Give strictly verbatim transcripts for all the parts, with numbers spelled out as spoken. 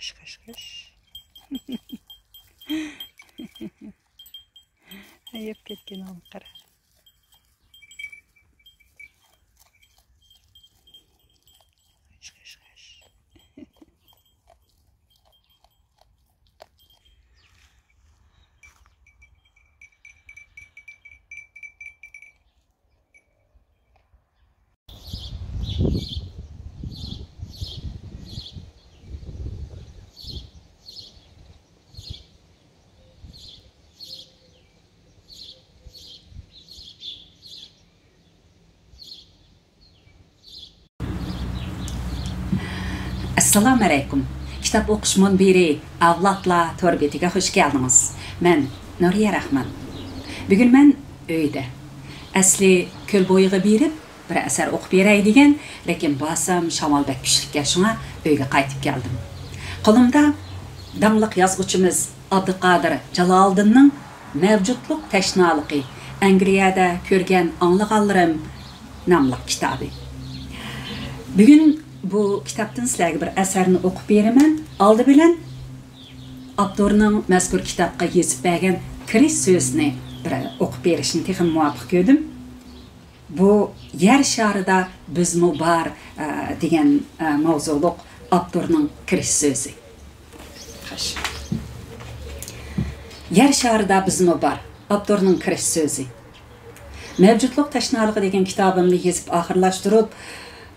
خىش، خىش، خىش. يەپ كەتكىنىڭ قارا. خىش، خىش، خىش. ئەسسالامۇئەلەيكۇم. كىتاب ئوقۇش مۇنبىرى ئەۋلادلار تور بېتىگە خۇش كەلدىڭىز. مەن نۇرىيە راخمان. بۈگۈن مەن ئۆيدە. ئەسلى كۆل بويىغا بېرىپ، بىر ئەسەر ئوقۇپ بېرەي دېگەن، لېكىن بارسام شامال بەك كۈچلۈككەن، شۇڭا ئۆيگە قايتىپ كەلدىم. قولۇمدا داڭلىق يازغۇچىمىز ئابدۇقادىر جالالىدىننىڭ مەۋجۇتلۇق تەشنالىقى، ئەنگلىيەدە كۆرگەن ئاڭلىغانلىرىم ناملىق كىتابى. بۈگۈن بۇ كىتابتىن سىلەرگە بىر ئەسەرنى ئوقۇپ بېرىمەن. ئالدى بىلەن ئاپتورنىڭ مەزكۇر كىتابقا يېزىپ بەرگەن كىرىش سۆزىنى بىر ئوقۇپ بېرىشنى تېخىمۇ مۇۋاپىق كۆردۈم. بۇ يەر شارىدا بىزمۇ بار، ئە، دېگەن، ئە، ماۋزۇلۇق ئاپتورنىڭ كىرىش سۆزى. خوش. يەر شارىدا بىزمۇ بار. ئاپتورنىڭ كىرىش سۆزى. مەۋجۇتلۇق تەشنالىقى دېگەن كىتابىمنى يېزىپ ئاخىرلاشتۇرۇپ،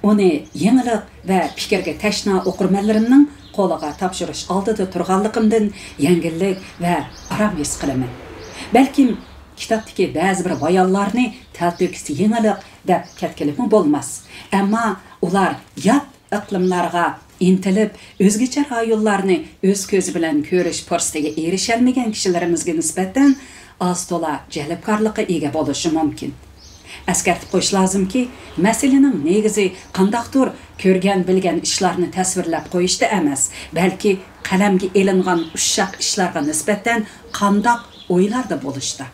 ئۇنى يېڭىلىق ۋە پىكىرگە تەشنا ئوقۇرمەنلىرىمنىڭ قولىغا تاپشۇرۇش ئالدىدا تۇرغانلىقىمدىن يەڭگىللىك ۋە ئارام ھېس قىلىمەن. بەلكىم كىتابتىكى بەزى بىر بايانلارنى تەلتۆكۈس يېڭىلىق دەپ كەتكىلىمۇ بولماس. ئەمما ئۇلار يات ئىقلىملارغا ئىنتىلىپ، ئۆزگىچە رايونلارنى ئۆز كۆزى بىلەن كۆرۈش پۇرسىتىگە ئېرىشەلمىگەن كىشىلىرىمىزگە نىسبەتەن ئاز-تولا جەلپكارلىققا ئىگە بولۇشى مۇمكىن. ئەسكەرتىپ قويۇش لازىمكى، مەسىلىنىڭ نېگىزى قانداقتۇر كۆرگەن-بىلگەن ئىشلارنى تەسۋىرلەپ قويۇشتا ئەمەس، بەلكى قەلەمگە ئېلىنغان ئۇششاق ئىشلارغا نىسبەتەن قانداق ئويلاردا بولۇشتا.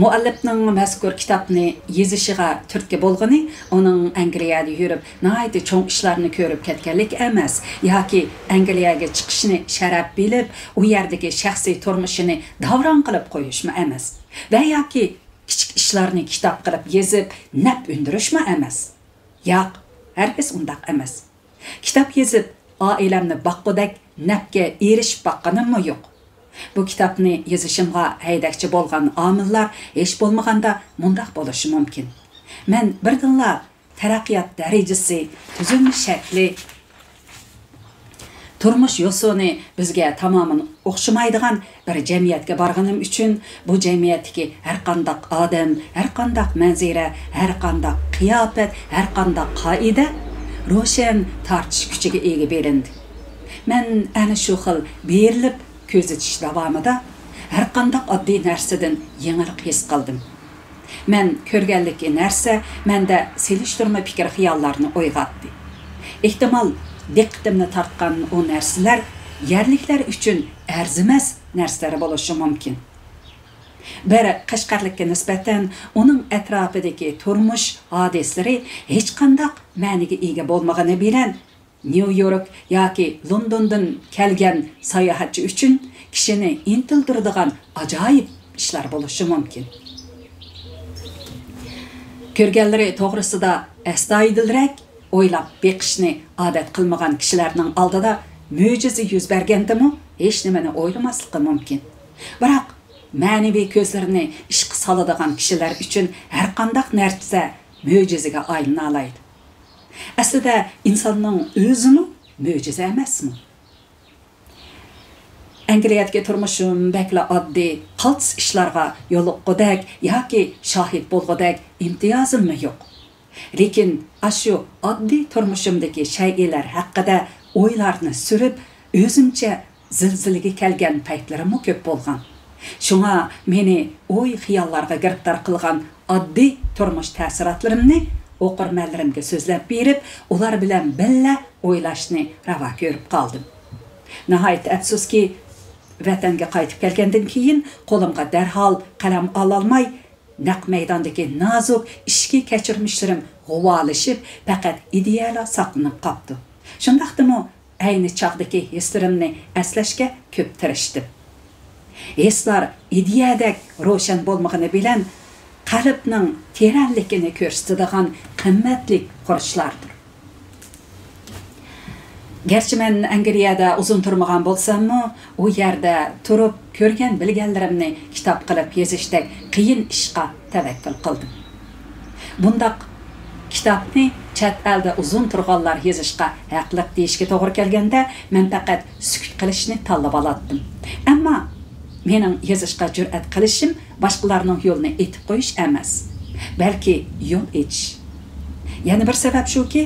مۇئەللىپنىڭ مەزكۇر كىتابنى يېزىشىغا تۈرتكە بولغىنى ئۇنىڭ ئەنگلىيەدە يۈرۈپ، ناھايىتى چوڭ ئىشلارنى كۆرۈپ كەتكەنلىكى ئەمەس ياكى ئەنگلىيەگە چىقىشنى شەرەپ بىلىپ، ئۇ يەردىكى شەخسىي تۇرمۇشىنى داۋراڭ قىلىپ قويۇشمۇ ئەمەس ۋە ياكى كىچىك ئىشلارنى كىتاب قىلىپ يېزىپ، نەپ ئۈندۈرۈشمۇ ئەمەس. ياق، ھەرگىز ئۇنداق ئەمەس. كىتاب يېزىپ، ئائىلەمنى باققۇدەك نەپكە ئېرىشىپ باققىنىممۇ يوق. بۇ كىتابنى يېزىشىمغا ھەيدەكچى بولغان ئامىللار ھېچ بولمىغاندا مۇنداق بولۇشى مۇمكىن. مەن بىردىنلا تەرەققىيات دەرىجىسى، تۈزۈلمە شەكلى، تۇرمۇش يوسۇنى بىزگە تامامەن ئوخشىمايدىغان بىر جەمئىيەتكە بارغىنىم ئۈچۈن، بۇ جەمئىيەتتىكى ھەرقانداق ئادەم، ھەرقانداق مەنزىرە، ھەرقانداق قىياپەت، ھەرقانداق قائىدە روشەن تارتىش كۈچىگە ئىگە بىلىندى. مەن ئەنە شۇ خىل بېرىلىپ كۆزىتىش داۋامىدا ھەرقانداق ئاددىي نەرسىدىن يېڭىلىق ھېس قىلدىم. مەن كۆرگەنلىكى نەرسە مەندە سېلىشتۇرما پىكىر-خىياللارنى ئويغاتتى. ئېھتىمال، دىققىتىمنى تارتقان ئۇ نەرسىلەر يەرلىكلەر ئۈچۈن ئەرزىمەس نەرسىلەر بولۇشى مۇمكىن. بىر قەشقەرلىككە نىسبەتەن ئۇنىڭ ئەتراپىدىكى تۇرمۇش ھادىسىلىرى ھېچقانداق مەنىگە ئىگە بولمىغىنى بىلەن، نيۇ يورك ياكى لوندوندىن كەلگەن ساياھەتچى ئۈچۈن كىشىنى ئىنتىلدۈرىدىغان ئاجايىپ ئىشلار بولۇشى مۇمكىن. كۆرگەنلىرى توغرىسىدا ئەستايىدىلرەك ئويلاپ بېقىشنى ئادەت قىلمىغان كىشىلەرنىڭ ئالدىدا مۆجىزە يۈز بەرگەندىمۇ ھېچنېمىنى ئويلىماسلىقى مۇمكىن. بىراق، مەنىۋى كۆزلىرىنى ئىشقا سالىدىغان كىشىلەر ئۈچۈن ھەرقانداق نەرسە مۆجىزىگە ئايلىنالايدۇ. ئەسلىدە ئىنساننىڭ ئۆزىمۇ مۆجىزە ئەمەسمۇ؟ ئەنگلىيەدىكى تۇرمۇشۇم بەكلا ئاددىي، قالتىس ئىشلارغا يولۇققۇدەك ياكى شاھىت بولغۇدەك ئىمتىيازىممۇ يوق. لېكىن ئاشۇ ئاددىي تۇرمۇشۇمدىكى شەيئىلەر ھەققىدە ئويلارنى سۈرۈپ، ئۆزۈمچە زىلزىلىگە كەلگەن پەيتلىرىممۇ كۆپ بولغان. شۇڭا مېنى ئوي-خىياللارغا گىرىپتار قىلغان ئاددىي تۇرمۇش تەسىراتلىرىمنى ئوقۇرمەنلىرىمگە سۆزلەپ بېرىپ، ئۇلار بىلەن بىللە ئويلاشنى راۋا كۆرۈپ قالدىم. ناھايىتى ئەپسۇسكى، ۋەتەنگە قايتىپ كەلگەندىن كېيىن، قولۇمغا دەرھال قەلەم ئالالماي، نەق مەيداندىكى نازۇك ئىچكى كەچۈرمىشلىرىم غۇۋالىشىپ، پەقەت ئىدىيەلا ساقلىنىپ قاپتۇ. شۇنداقتىمۇ ئەينى چاغدىكى ھېسلىرىمنى ئەسلەشكە كۆپ تىرىشتىم. ھېسلار ئىدىيەدەك روشەن بولمىغىنى بىلەن، قەلبنىڭ تېرەنلىكىنى كۆرسىتىدىغان قىممەتلىك خۇرۇچلاردۇر. گەرچە مەن ئەنگلىيەدە ئۇزۇن تۇرمىغان بولساممۇ، ئۇ يەردە تۇرۇپ كۆرگەن بىلگەنلىرىمنى كىتاب قىلىپ يېزىشتەك قىيىن ئىشقا تەۋەككۈل قىلدىم. بۇنداق كىتابنى چەت ئەلدە ئۇزۇن تۇرغانلار يېزىشقا ھەقلىق دېيىشكە توغرا كەلگەندە، مەن پەقەت سۈكۈت قىلىشنى تاللىۋالاتتىم. ئەمما مېنىڭ يېزىشقا جۈرئەت قىلىشىم باشقىلارنىڭ يولىنى ئېتىپ قويۇش ئەمەس، بەلكى يول ئېچىش. يەنە بىر سەۋەب شۇكى،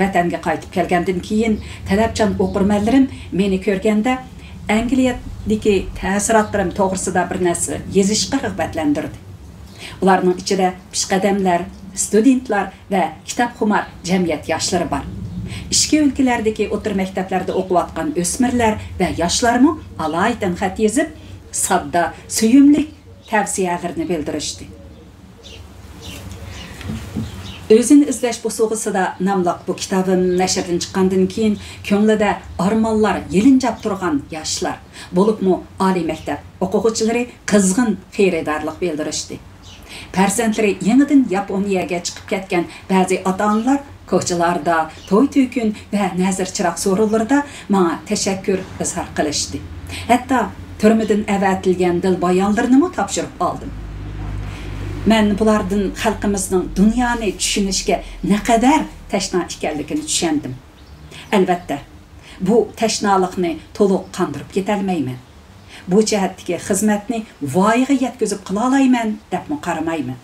ۋەتەنگە قايتىپ كەلگەندىن كېيىن تەلەپچان ئوقۇرمەنلىرىم مېنى كۆرگەندە، ئەنگلىيەدىكى تەسىراتلىرىم توغرىسىدا بىر نەرسە يېزىشقا رىغبەتلەندۈردى. ئۇلارنىڭ ئىچىدە پېشقەدەملەر، ستۇدېنتلار ۋە كىتابخۇمار جەمئىيەت ياشلىرى بار. ئىچكى ئۆلكىلەردىكى ئوتتۇرا مەكتەپلەردە ئوقۇۋاتقان ئۆسمۈرلەر ۋە ياشلارمۇ ئالايىتەن خەت يېزىپ، ساددا، سۆيۈملۈك تەۋسىيەلىرىنى بىلدۈرۈشتى. ئۆزىنى ئىزدەش بوسۇغىسىدا ناملىق بۇ كىتابىم نەشردىن چىققاندىن كېيىن، كۆڭلىدە ئارمانلار يېلىنجاپ تۇرغان ياشلار، بولۇپمۇ ئالىي مەكتەپ ئوقۇغۇچىلىرى قىزغىن خېرىدارلىق بىلدۈرۈشتى. پەرزەنتلىرى يېڭىدىن ياپونىيەگە چىقىپ كەتكەن بەزى ئاتا-ئانىلار كوچىلاردا، توي-تۆكۈن ۋە نەزىر-چىراغ سورۇنلىرىدا ماڭا تەشەككۈر ئىزھار قىلىشتى. ھەتتا تۈرمىدىن ئەۋەتىلگەن دىل بايانلىرىنىمۇ تاپشۇرۇپ ئالدىم. مەن بۇلاردىن خەلقىمىزنىڭ دۇنيانى چۈشىنىشكە نەقەدەر تەشنا ئىكەنلىكىنى چۈشەندىم. ئەلۋەتتە، بۇ تەشنالىقنى تولۇق قاندۇرۇپ كېتەلمەيمەن. بۇ جەھەتتىكى خىزمەتنى ۋايىغا يەتكۈزۈپ قىلالايمەن دەپمۇ قارىمايمەن.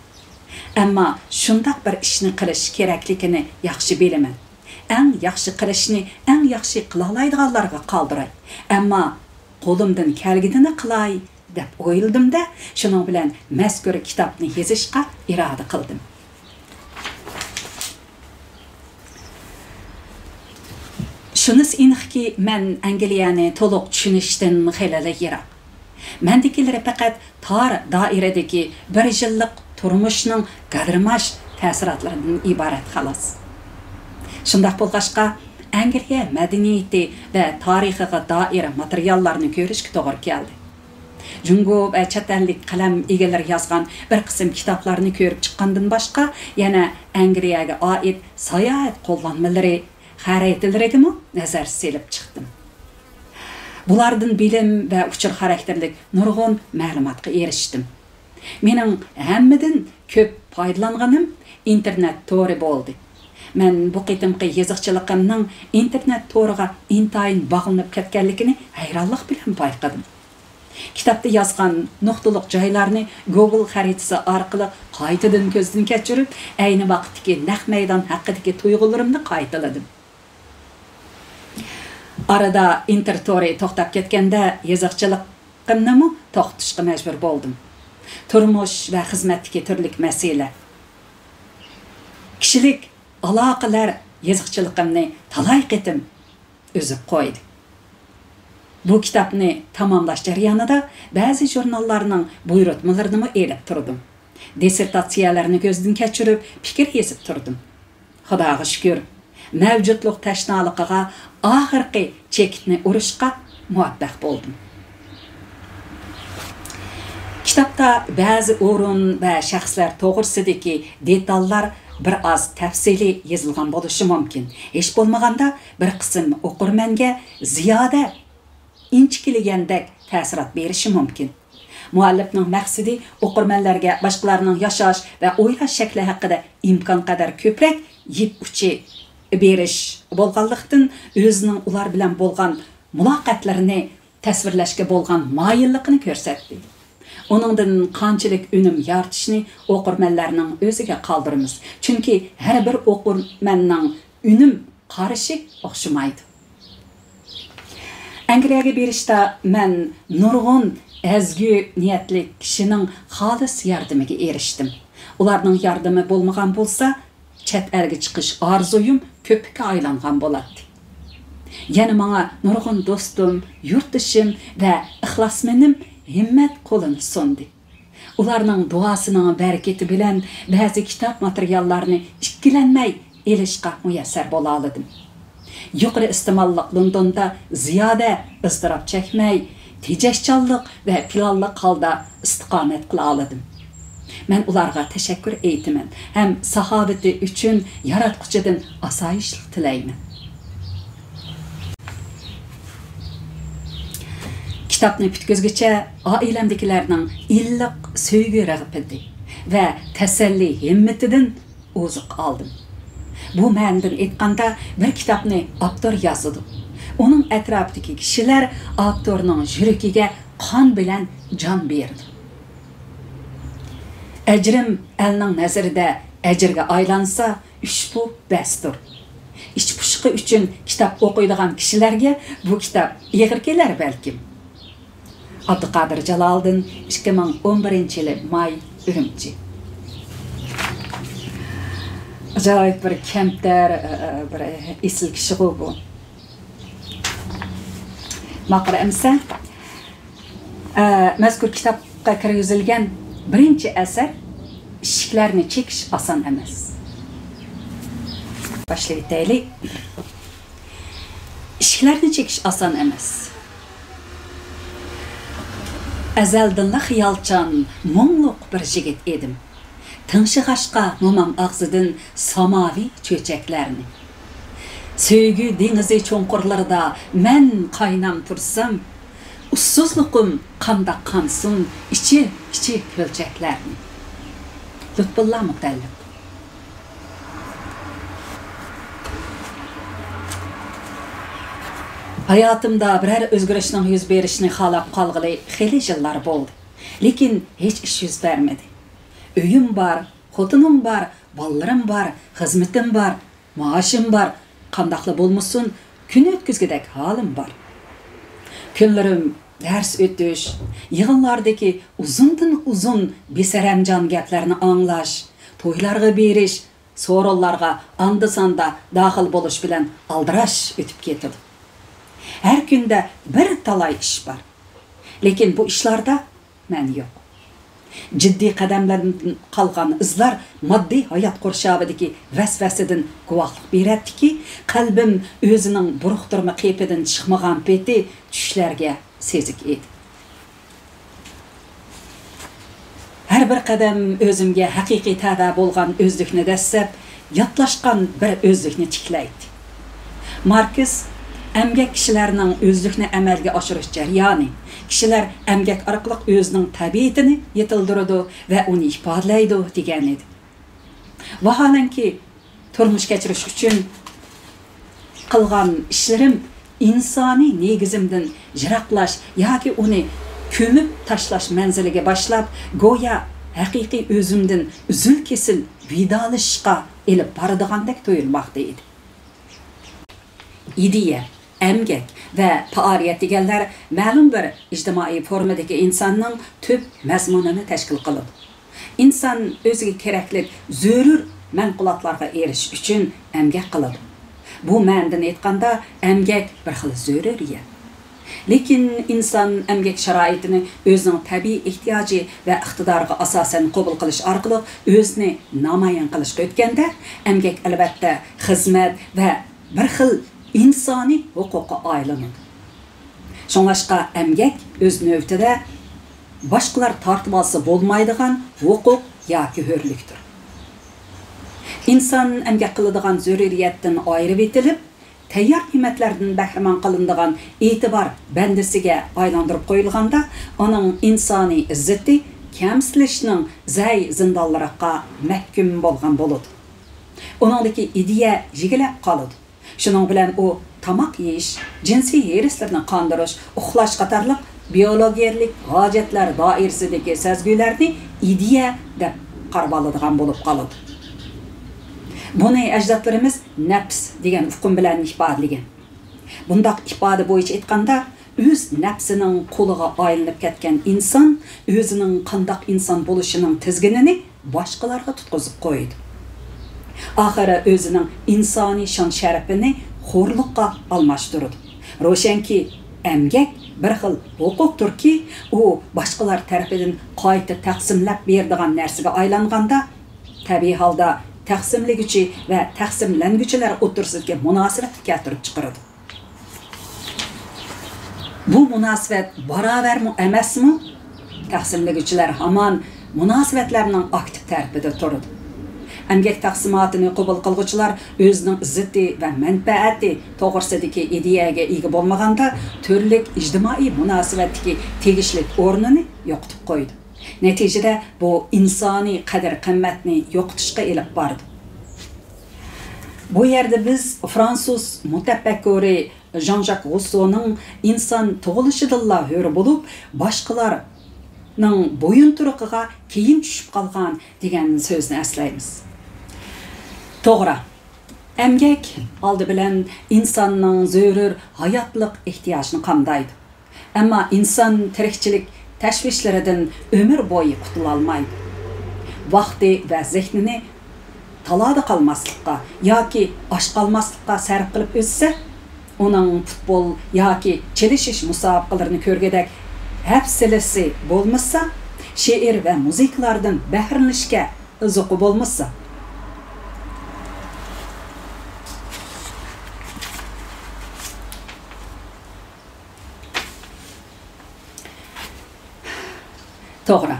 ئەمما شۇنداق بىر ئىشنى قىلىش كېرەكلىكىنى ياخشى بىلىمەن. ئەڭ ياخشى قىلىشنى ئەڭ ياخشى قىلالايدىغانلارغا قالدۇراي. ئەمما قولۇمدىن كەلگىنىنى قىلاي، دەپ ئويلىدىم-دە، شۇنىڭ بىلەن مەزكۇر كىتابنى يېزىشقا ئىرادە قىلدىم. شۇنىسى ئېنىقكى، مەن ئەنگلىيەنى تولۇق چۈشىنىشتىن خېلىلا يىراق. مەندىكىلىرى پەقەت تار دائىرىدىكى بىر يىللىق تۇرمۇشنىڭ گادىرماش تەسىراتلىرىدىن ئىبارەت، خالاس. شۇنداق بولغاچقا، ئەنگلىيە مەدەنىيىتى ۋە تارىخىغا دائىر ماتېرىياللارنى كۆرۈشكە توغرا كەلدى. جۇڭگو ۋە چەت ئەللىك قەلەم ئىگىلىرى يازغان بىر قىسىم كىتابلارنى كۆرۈپ چىققاندىن باشقا، يەنە ئەنگلىيەگە ئائىت ساياھەت قوللانمىلىرى، خەرىتىلىرىگىمۇ نەزەر سېلىپ چىقتىم. بۇلاردىن بىلىم ۋە ئۇچۇر خاراكتېرلىك نۇرغۇن مەلۇماتقا ئېرىشتىم. مېنىڭ ھەممىدىن كۆپ پايدىلانغىنىم ئىنتېرنېت تورى بولدى. مەن بۇ قېتىمقى يېزىقچىلىقىمنىڭ ئىنتېرنېت تورىغا ئىنتايىن باغلىنىپ كەتكەنلىكىنى ھەيرانلىق بىلەن بايقىدىم. كىتابتا يازغان نۇقتىلىق جايلارنى گوگل خەرىتىسى ئارقىلىق قايتىدىن كۆزدىن كەچۈرۈپ، ئەينى ۋاقىتتىكى نەق مەيدان ھەققىدىكى تۇيغۇلىرىمنى قايتىلىدىم. ئارىدا ئىنتېرنېت تورى توختاپ كەتكەندە، يېزىقچىلىقىمنىمۇ توختىتىشقا مەجبۇر بولدۇم. تۇرمۇش ۋە خىزمەتتىكى تۈرلۈك مەسىلە، كىشىلىك ئالاقىلەر يېزىقچىلىقىمنى تالاي قېتىم ئۈزۈپ قويدى. بۇ كىتابنى تاماملاش جەريانىدا بەزى ژۇرناللارنىڭ بۇيرۇتمىلىرىنىمۇ ئېلىپ تۇردۇم. دىسسېرتاتسىيەلەرنى كۆزدىن كەچۈرۈپ، پىكىر يېزىپ تۇردۇم. خۇداغا شۈكۈر، مەۋجۇتلۇق تەشنالىقىغا ئاخىرقى چېكىتنى ئۇرۇشقا مۇۋەپپەق بولدۇم. كىتابتا بەزى ئورۇن ۋە شەخسلەر توغرىسىدىكى دېتاللار بىر ئاز تەپسىلىي يېزىلغان بولۇشى مۇمكىن. ھېچ بولمىغاندا بىر قىسىم ئوقۇرمەنگە زىيادە ئىنچىكىلىگەندەك تەسىرات بېرىشى مۇمكىن. مۇئەللىپنىڭ مەقسىتى ئوقۇرمەنلەرگە باشقىلارنىڭ ياشاش ۋە ئويلاش شەكلى ھەققىدە ئىمكانقەدەر كۆپرەك يىپ ئۇچى بېرىش بولغانلىقتىن، ئۆزىنىڭ ئۇلار بىلەن بولغان مۇلاقاتلىرىنى تەسۋىرلەشكە بولغان مايىللىقىنى كۆرسەتتى. ئۇنىڭدىن قانچىلىك ئۈنۈم يارىتىشنى ئوقۇرمەنلەرنىڭ ئۆزىگە قالدۇرىمىز، چۈنكى ھەر بىر ئوقۇرمەننىڭ ئۈنۈم قارىشى ئوخشىمايدۇ. ئەنگلىيەگە بېرىشتا مەن نۇرغۇن ئەزگۈ نىيەتلىك كىشىنىڭ خالىس ياردىمىگە ئېرىشتىم. ئۇلارنىڭ ياردىمى بولمىغان بولسا، چەت ئەلگە چىقىش ئارزۇيۇم كۆپۈككە ئايلانغان بولاتتى. يەنە ماڭا نۇرغۇن دوستۇم، يۇرتدىشىم ۋە ئىخلاسمېنىم ھىممەت قولىنى سۇندى. ئۇلارنىڭ دۇئاسىنىڭ بەرىكىتى بىلەن بەزى كىتاب ماتېرىياللارنى ئىككىلەنمەي ئېلىشقا مۇيەسسەر بولالىدىم. يۇقىرى ئىستېماللىق لوندوندا زىيادە ئىزتىراپ چەكمەي، تېجەشچانلىق ۋە پىلانلىق ھالدا ئىستىقامەت قىلالىدىم. مەن ئۇلارغا تەشەككۈر ئېيتىمەن ھەم ساخاۋىتى ئۈچۈن ياراتقۇچىدىن ئاسايىشلىق تىلەيمەن. كىتابنى پۈتكۈزگۈچە ئائىلەمدىكىلەرنىڭ ئىللىق سۆيگۈ رىغبىتى ۋە تەسەللى ھىممىتىدىن ئوزۇق ئالدىم. بۇ مەنىدىن ئېيتقاندا، بىر كىتابنى ئاپتور يازىدۇ. ئۇنىڭ ئەتراپىدىكى كىشىلەر ئاپتورنىڭ يۈرىكىگە قان بىلەن جان بېرىدۇ. ئەجرىم ئەلنىڭ نەزىرىدە ئەجىرگە ئايلانسا، ئۇشبۇ بەستۇر. ئىچ پۇشۇقى ئۈچۈن كىتاب ئوقۇيدىغان كىشىلەرگە بۇ كىتاب ئېغىر كېلەر بەلكىم. ئابدۇقادىر جالالىدىن، ئىككى مىڭ ئون بىرىنچى يىلى ماي، ئۈرۈمچى. ئاجايىپ بىر كەمتەر، ئە، ئە، بىر ئېسىل كىشىغۇ بۇ. ماقۇل ئەمىسە، ئە، مەزكۇر كىتابقا كىرگۈزۈلگەن بىرىنچى ئەسەر ئىشىكلەرنى چېكىش ئاسان ئەمەس. باشلىۋېتەيلى. ئىشىكلەرنى چېكىش ئاسان ئەمەس. ئەزەلدىنلا خىيالچان، مۇڭلۇق بىر يىگىت ئىدىم. تىڭشىغاچقا مومام ئاغزىدىن ساماۋى چۆچەكلەرنى. سۆيگۈ دېڭىزى چوڭقۇرلىرىدا مەن قاينام تۇرسام، ئۇسسۇزلۇقۇم قانداق قانسۇن ئىچىپ، ئىچىپ كۆلچەكلەرنى. لۇتپۇللا مۇتەللىپ. ھاياتىمدا بىرەر ئۆزگىرىشنىڭ يۈز بېرىشىنى خالاپ قالغىلى خېلى يىللار بولدى. لېكىن ھېچ ئىش يۈز بەرمىدى. ئۆيۈم بار، خوتۇنۇم بار، بالىلىرىم بار، خىزمىتىم بار، مائاشىم بار. قانداقلا بولمىسۇن، كۈن ئۆتكۈزگۈدەك ھالىم بار. كۈنلىرىم دەرس ئۆتۈش، يىغىنلاردىكى ئۇزۇندىن ئۇزۇن بىسەرەمجان گەپلەرنى ئاڭلاش، تويلارغا بېرىش، سورۇنلارغا ئاندا-ساندا داخىل بولۇش بىلەن ئالدىراش ئۆتۈپ كېتىدۇ. ھەر كۈندە بىر تالاي ئىش بار. لېكىن بۇ ئىشلاردا مەن يوق. جىددىي قەدەملەردىن قالغان ئىزلار ماددىي ھايات قورشاۋىدىكى ۋەسۋەسىدىن گۇۋاھلىق بېرەتتىكى، قەلبىم ئۆزىنىڭ بۇرۇقتۇرما قېپىدىن چىقمىغان پېتى چۈشلەرگە سېزىك ئىدى. ھەر بىر قەدەم ئۆزۈمگە ھەقىقىي تەۋە بولغان ئۆزلۈكنى دەسسەپ، ياتلاشقان بىر ئۆزلۈكنى تىكلەيتتى. ماركس ئەمگەك كىشىلەرنىڭ ئۆزلۈكنى ئەمەلگە ئاشۇرۇش جەريانى، كىشىلەر ئەمگەك ئارقىلىق ئۆزىنىڭ تەبىئىتىنى يېتىلدۈرىدۇ ۋە ئۇنى ئىپادىلەيدۇ، دېگەنىدى. ۋاھالەنكى، تۇرمۇش كەچۈرۈش ئۈچۈن قىلغان ئىشلىرىم ئىنسانىي نېگىزىمدىن يىراقلاش ياكى ئۇنى كۆمۈپ تاشلاش مەنزىلىگە باشلاپ، گويا ھەقىقىي ئۆزۈمدىن ئۈزۈل-كېسىل ۋىدالىشىشقا ئېلىپ بارىدىغاندەك تۇيۇلماقتا ئىدى. ئىدىيە، ئەمگەك ۋە پائالىيەت دېگەنلەر مەلۇم بىر ئىجتىمائىي فورمىدىكى ئىنساننىڭ تۈپ مەزمۇنىنى تەشكىل قىلىدۇ. ئىنسان ئۆزىگە كېرەكلىك زۆرۈر مەنقۇلاتلارغا ئېرىشىش ئۈچۈن ئەمگەك قىلىدۇ. بۇ مەنىدىن ئېيتقاندا، ئەمگەك بىر خىل زۆرۈرىيەت. لېكىن ئىنسان ئەمگەك شارائىتىنى ئۆزىنىڭ تەبىئىي ئېھتىياجى ۋە ئىقتىدارىغا ئاساسەن قوبۇل قىلىش ئارقىلىق ئۆزىنى نامايان قىلىشقا ئۆتكەندە، ئەمگەك ئەلۋەتتە خىزمەت ۋە بىر خىل ئىنسانىي ھوقۇققا ئايلىنىدۇ. شۇڭلاشقا ئەمگەك ئۆز نۆۋىتىدە باشقىلار تارتىۋالسا بولمايدىغان ھوقۇق ياكى ھۆرلۈكتۇر. ئىنسان ئەمگەك قىلىدىغان زۆرۈرىيەتتىن ئايرىۋېتىلىپ، تەييار نېمەتلەردىن بەھرىمەن قىلىنىدىغان ئېتىبار بەندىسىگە ئايلاندۇرۇپ قويۇلغاندا، ئۇنىڭ ئىنسانىي ئىززىتى كەمسىتىلىشنىڭ زەي زىندانلىرىغا مەھكۇم بولغان بولىدۇ. ئۇنىڭدىكى ئىدىيە يىگلەپ قالىدۇ. شۇنىڭ بىلەن ئۇ تاماق يېيىش، جىنسىي ھېرىسلىرىنى قاندۇرۇش، ئۇخلاش قاتارلىق بىيولوگىيەلىك ھاجەتلەر دائىرىسىدىكى سەزگۈلەرنى ئىدىيە دەپ قارىۋالىدىغان بولۇپ قالىدۇ. بۇنى ئەجدادلىرىمىز نەپس دېگەن ئۇقۇم بىلەن ئىپادىلىگەن. بۇنداق ئىپادە بويىچە ئېيتقاندا، ئۆز نەپسىنىڭ قۇلىغا ئايلىنىپ كەتكەن ئىنسان ئۆزىنىڭ قانداق ئىنسان بولۇشىنىڭ تىزگىنىنى باشقىلارغا تۇتقۇزۇپ قويىدۇ. ئاخىرى ئۆزىنىڭ ئىنسانىي شان-شەرىپىنى خورلۇققا ئالماشتۇرىدۇ. روشەنكى، ئەمگەك بىر خىل ھوقۇقتۇركى، ئۇ باشقىلار تەرىپىدىن قايتا تەقسىملەپ بېرىدىغان نەرسىگە ئايلانغاندا، تەبىئىي ھالدا تەقسىملىگۈچى ۋە تەقسىملەنگۈچىلەر ئوتتۇرىسىدىكى مۇناسىۋەتنى كەلتۈرۈپ چىقىرىدۇ. بۇ مۇناسىۋەت باراۋەرمۇ ئەمەسمۇ؟ تەقسىملىگۈچىلەر ھامان مۇناسىۋەتلەرنىڭ ئاكتىپ تەرىپىدە تۇرىدۇ. ئەمگەك تەقسىماتىنى قوبۇل قىلغۇچىلار ئۆزىنىڭ ئىززىتى ۋە مەنپەئەتى توغرىسىدىكى ئىدىيەگە ئىگە بولمىغاندا، تۈرلۈك ئىجتىمائىي مۇناسىۋەتتىكى تېگىشلىك ئورنىنى يوقىتىپ قويىدۇ. نەتىجىدە، بۇ ئىنسانىي قەدىر-قىممەتنى يوقىتىشقا ئېلىپ بارىدۇ. بۇ يەردە بىز فرانسۇز مۇتەپەككۇرى ژان ژاك روسسونىڭ «ئىنسان تۇغۇلۇشىدىنلا ھۆر بولۇپ، باشقىلارنىڭ بويۇنتۇرۇقىغا كېيىن چۈشۈپ قالغان» دېگەن سۆزىنى ئەسلەيمىز. توغرا، ئەمگەك ئالدى بىلەن ئىنساننىڭ زۆرۈر ھاياتلىق ئېھتىياجىنى قامدايدۇ. ئەمما ئىنسان تىرىكچىلىك تەشۋىشلىرىدىن ئۆمۈر بويى قۇتۇلالمايدۇ. ۋاقتى ۋە زېھنىنى تالادا قالماسلىققا ياكى ئاچ قالماسلىققا سەرپ قىلىپ ئۆتسە، ئۇنىڭ پۇتبول ياكى چېلىشىش مۇسابىقىلىرىنى كۆرگۈدەك ھەپسىلىسى بولمىسا، شېئىر ۋە مۇزىكىلاردىن بەھرىلىنىشكە زوقى بولمىسا. توغرا.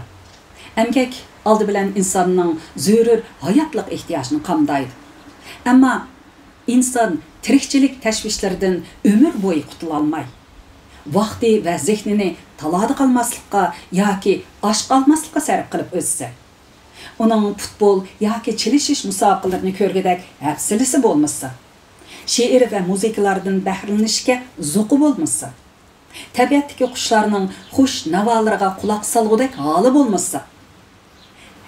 ئەمگەك ئالدى بىلەن ئىنساننىڭ زۆرۈر ھاياتلىق ئېھتىياجىنى قامدايدۇ. ئەمما ئىنسان تىرىكچىلىك تەشۋىشلىرىدىن ئۆمۈر بويى قۇتۇلالماي، ۋاقتى ۋە زېھنىنى تالادا قالماسلىققا ياكى ئاچ قالماسلىققا سەرپ قىلىپ ئۆتسە، ئۇنىڭ پۇتبول ياكى چېلىشىش مۇسابىقىلىرىنى كۆرگۈدەك ھەپسىلىسى بولمىسا، شېئىر ۋە مۇزىكىلاردىن بەھرىلىنىشكە زوقى بولمىسا، تەبىئەتتىكى قۇشلارنىڭ خۇش ناۋالىرىغا قۇلاق سالغۇدەك ھالى بولمىسا،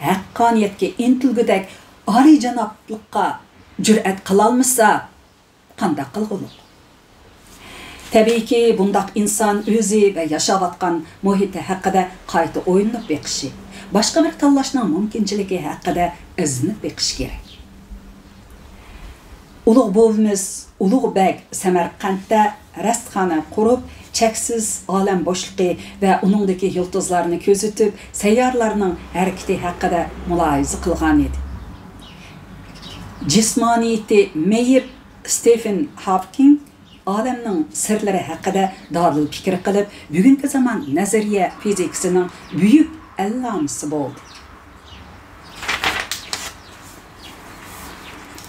ھەققانىيەتكە ئىنتىلگۈدەك ئالىيجانابلىققا جۈرئەت قىلالمىسا، قانداق قىلغۇلۇق؟ تەبىئىيكى، بۇنداق ئىنسان ئۆزى ۋە ياشاۋاتقان مۇھىتى ھەققىدە قايتا ئويلىنىپ بېقىشى، باشقا بىر تاللاشنىڭ مۇمكىنچىلىكى ھەققىدە ئىزدىنىپ بېقىشى كېرەك. ئۇلۇغ بوۋىمىز ئۇلۇغ بەگ سەمەرقەنتتە رەستخانا قۇرۇپ، چەكسىز ئالەم بوشلۇقى ۋە ئۇنىڭدىكى يۇلتۇزلارنى كۆزىتىپ، سەييارىلارنىڭ ھەرىكىتى ھەققىدە مۇلاھىزە قىلغانىدى. جىسمانىيىتى مېيىپ ستېفېن ھاۋكىڭ ئالەمنىڭ سىرلىرى ھەققىدە دادىل پىكىر قىلىپ، بۈگۈنكى زامان نەزەرىيە فىزىكىسىنىڭ بۈيۈك ئەللامىسى بولدى.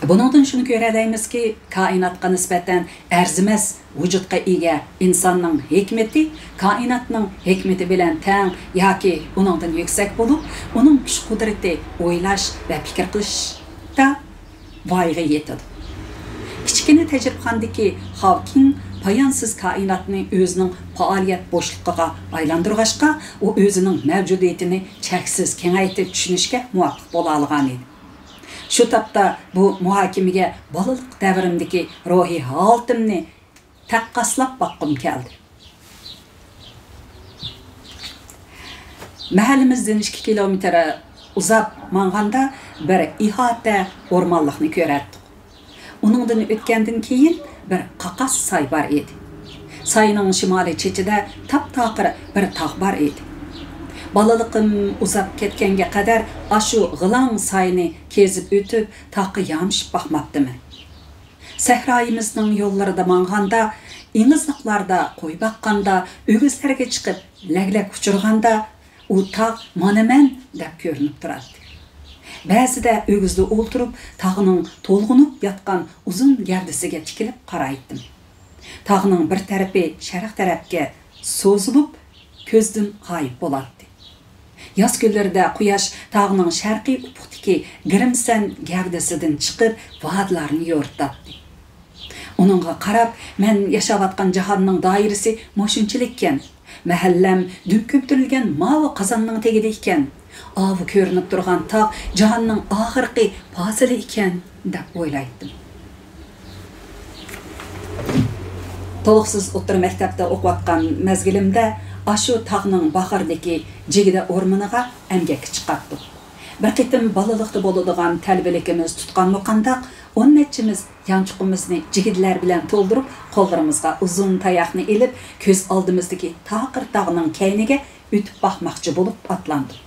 بۇنىڭدىن شۇنى كۆرەلەيمىزكى، كائىناتقا نىسبەتەن ئەرزىمەس ۋۇجۇدقا ئىگە ئىنساننىڭ ھېكمىتى كائىناتنىڭ ھېكمىتى بىلەن تەڭ ياكى ئۇنىڭدىن يۈكسەك بولۇپ، ئۇنىڭ كۈچ-قۇدرىتى ئويلاش ۋە پىكىر قىلىشتا ۋايىغا يېتىدۇ. كىچىككىنە تەجرىبىخانىدىكى خاۋكىڭ پايانسىز كائىناتنى ئۆزىنىڭ پائالىيەت بوشلۇقىغا ئايلاندۇرغاچقا، ئۇ ئۆزىنىڭ مەۋجۇدىيىتىنى چەكسىز كېڭەيتىپ چۈشىنىشكە مۇۋەپپەق بولالىغانىدى. شۇ تاپتا بۇ مۇھاكىمىگە بالىلىق دەۋرىمدىكى روھىي ھالىتىمنى تەققاسلاپ باققۇم كەلدى. مەھەللىمىزدىن ئىككى كىلومېتىر ئۇزاپ ماڭغاندا بىر ئىھاتە ئورمانلىقنى كۆرەتتۇق. ئۇنىڭدىن ئۆتكەندىن كېيىن بىر قاقاس ساي بار ئىدى. ساينىڭ شىمالىي چېتىدە تاپتاقىر بىر تاغ بار ئىدى. بالىلىقىم ئۇزاپ كەتكەنگە قەدەر ئاشۇ غىلاڭ ساينى كېزىپ ئۆتۈپ، تاغقا يامىشىپ باقماپتىمەن. سەھرايىمىزنىڭ يوللىرىدا ماڭغاندا، ئېڭىزلىقلاردا قوي باققاندا، ئۆگزىلەرگە چىقىپ لەگلەك ئۇچۇرغاندا، ئۇ تاغ مانا مەن دەپ كۆرۈنۈپ تۇراتتى. بەزىدە ئۆگزىدە ئولتۇرۇپ، تاغنىڭ تولغىنىپ ياتقان ئۇزۇن گەۋدىسىگە تىكىلىپ قارايتتىم. تاغنىڭ بىر تەرىپى شەرق تەرەپكە سوزۇلۇپ، كۆزدىن غايىب بولاتتى. ياز كۈنلىرىدە قۇياش تاغنىڭ شەرقىي ئۇپۇقتىكى گىرىمسەن گەۋدىسىدىن چىقىپ، ۋادىلارنى يورۇتاتتى. ئۇنىڭغا قاراپ، مەن ياشاۋاتقان جاھاننىڭ دائىرىسى مۇشۇنچىلىككەن، مەھەللەم دۈم كۆمتۈرۈلگەن ماۋۇ قازاننىڭ تېگىدە ئىكەن، ئاۋۇ كۆرۈنۈپ تۇرغان تاغ جاھاننىڭ ئاخىرقى پاسىلى ئىكەن، دەپ ئويلايتتىم. تولۇقسىز ئوتتۇرا مەكتەپتە ئوقۇۋاتقان مەزگىلىمدە ئاشۇ تاغنىڭ باغرىدىكى جىگدە ئورمىنىغا ئەمگەككە چىقاتتۇق. بىر قېتىم بالىلىقتا بولىدىغان تەلۋىلىكىمىز تۇتقانمۇ قانداق، ئون نەچچىمىز يانچۇقىمىزنى جىگدىلەر بىلەن تولدۇرۇپ، قوللىرىمىزغا ئۇزۇن تاياقنى ئېلىپ، كۆز ئالدىمىزدىكى تاقىر تاغنىڭ كەينىگە ئۆتۈپ باقماقچى بولۇپ ئاتلاندۇق.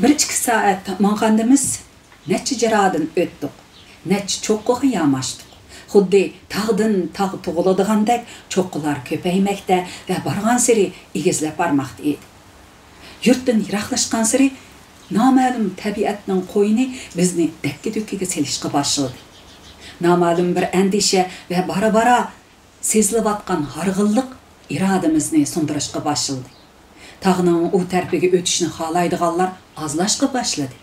بىر ئىككى سائەت ماڭغاندىمىز، نەچچە جىرادىن ئۆتتۇق، نەچچە چوققىغا ياماشتۇق. خۇددى تاغدىن تاغ تۇغۇلىدىغاندەك چوققىلار كۆپەيمەكتە ۋە بارغانسېرى ئېگىزلەپ بارماقتا ئىدى. يۇرتتىن يىراقلاشقانسېرى نامەلۇم تەبىئەتنىڭ قوينى بىزنى دەككە-دۈككىگە سېلىشقا باشلىدى. نامەلۇم بىر ئەندىشە ۋە بارا-بارا سېزىلىۋاتقان ھارغىنلىق ئىرادىمىزنى سۇندۇرۇشقا باشلىدى. تاغنىڭ ئۇ تەرىپىگە ئۆتۈشنى خالايدىغانلار ئازلاشقا باشلىدى.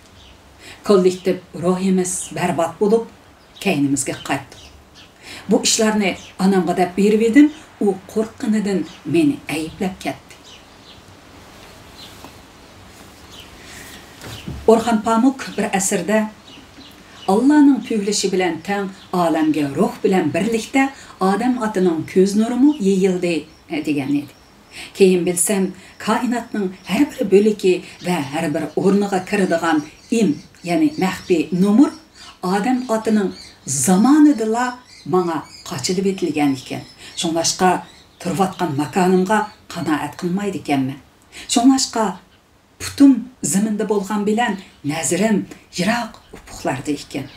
كوللېكتىپ روھىمىز بەربات بولۇپ، كەينىمىزگە قايتتۇق. بۇ ئىشلارنى ئانامغا دەپ بېرىۋىدىم، ئۇ قورققىنىدىن مېنى ئەيىبلەپ كەتتى. ئورخان پامۇك بىر ئەسىرىدە، «ئاللانىڭ پۈۋلىشى بىلەن تەڭ ئالەمگە روھ بىلەن بىرلىكتە ئادەم ئاتىنىڭ كۆز نۇرىمۇ يېيىلدى» دېگەن ئىدى. كېيىن بىلسەم، كائىناتنىڭ ھەر بىر بۆلىكى ۋە ھەر بىر ئورنىغا كىرىدىغان ئىم، يەنى مەخپىي نومۇر ئادەم ئاتىنىڭ زامانىدىلا ماڭا قاچىلىۋېتىلگەن ئىكەن. شۇڭلاشقا تۇرۇۋاتقان ماكانىمغا قانائەت قىلمايدىكەنمەن. شۇڭلاشقا پۇتۇم زېمىندا بولغان بىلەن نەزىرىم يىراق ئۇپۇقلاردا ئىكەن.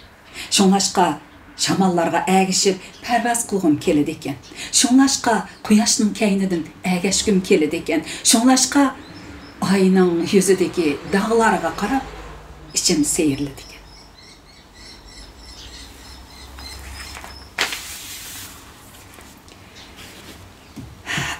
شۇڭلاشقا شاماللارغا ئەگىشىپ پەرۋاز قىلغۇم كېلىدىكەن. شۇڭلاشقا قۇياشنىڭ كەينىدىن ئەگەشكۈم كېلىدىكەن. شۇڭلاشقا ئاينىڭ يۈزىدىكى داغلارغا قاراپ ئىچىم سىيرىلىدىكەن.